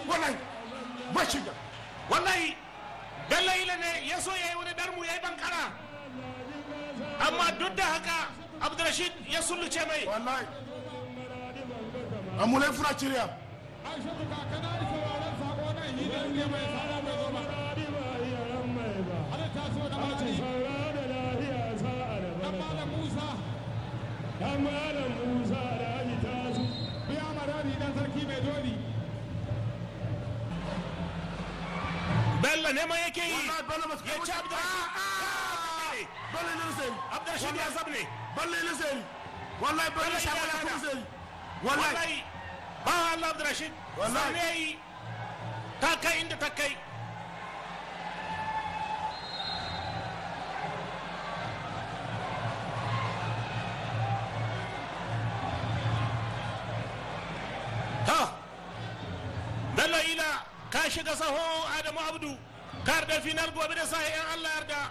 Wallahi mashiga. Wallahi Bello Ila ne ya so ya yi wani darmu, ya yi bankara, amma duk da haka Abdurrashid ya sulluce mai. Wallahi amulai fura ciriya. Bello neman yake yi. Wallahi Bello ba su Ya ci Abdurrashid. Bello ne sai. Abdurrashid ya zabne. Bello ne sai. Wallahi Bello Bello shafa ya ya kada. kuma sai. Wallahi. Wallahi ba Allah, Abdurrashid Wallahi. zabne yi, ta kai inda ta kai. Ta Bello Ila, ka shiga sahun Adamu Abdu kar da final gobe da sahi yan Allah yarda.